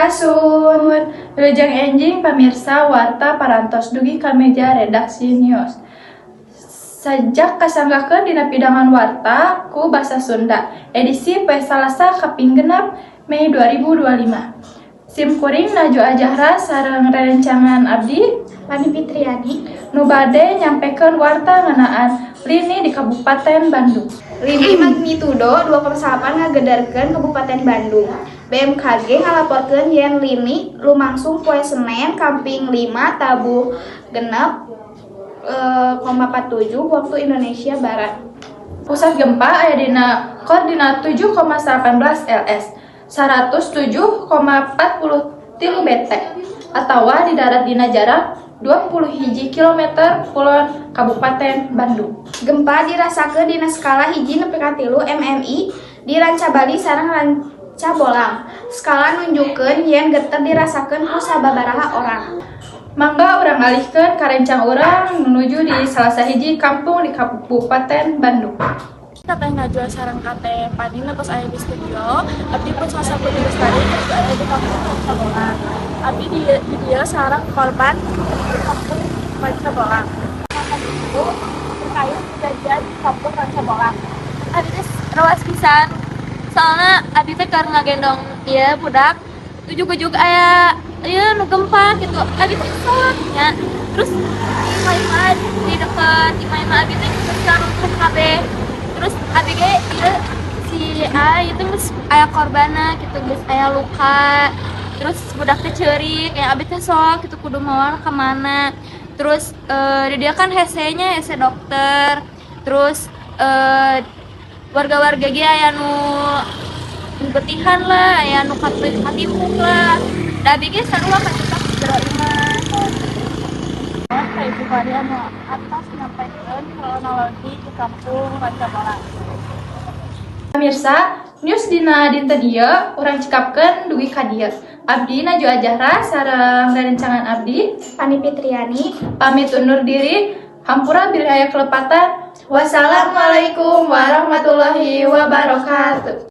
Sampurasun. Wilujeng enjing, pamirsa, warta parantos dugi ka meja redaksi news. Sajak kasanggakeun dina pidangan warta ku basa Sunda. Edisi poe Salasa kaping 6 Mei 2025. Sim kuring Najwa Jahra sareng rerencangan abdi Pani Fitriani nu bade nyampekeun warta ngeunaan lini di Kabupaten Bandung. Lini magnitudo 2,8 ngagederkeun Kabupaten Bandung. BMKG ngalaporkeun yen lini lumangsung poe Senen kaping 5 tabuh 6,47 waktu Indonesia Barat. Pusat gempa aya dina koordinat 7,18 LS 107,43 BT atawa di darat dina jarak 21 km kulon Kabupaten Bandung. Gempa dirasakeun dina skala 1 nepi ka 3 MMI di Rancabali sareng Rancabolang. Skala nunjukkeun yen geter dirasakeun ku sababaraha orang. Mangga urang alihkeun ka rencang urang menuju di salah sahiji kampung di Kabupaten Bandung. Teteh Najwa sareng Kate Pani tos aya di studio. Abdi pun salah satu lestari terus aya di kampung Rancabolang. Abdi di dieu sareng korban di kampung Rancabolang. Makan itu terkait kejadian di kampung Rancabolang. Abi teh rawas pisan, soalnya abi teh keur ngagendong ieu budak, ujug-ujug aya ieu nu gempa gitu. Abi teh shock nya. Terus di imah, di deket imah-imah abi teh geus runtuh kabeh. Terus abi ge ieu si A itu geus aya korbanna gitu, geus aya luka. Terus budak teh ceurik, kayak abi teh sok gitu, kudu mawa ka mana. Terus di dia kan hese nya, hese dokter. Terus warga-warga ge aya nu getihan lah, aya nu katimbuk lah. Da abi ge sarua kajebak di jero imah. Ka Ibu Fari anu atas nyampaikan kronologi di kampung Rancabolang. Pemirsa, news dina dinten ieu urang cekapkeun dugi ka dieu. Abdi Najwa Jahra sareng rerencangan abdi Pani Fitriani pamit undur diri. Hampura bilih aya kelepatan. Wassalamualaikum warahmatullahi wabarakatuh.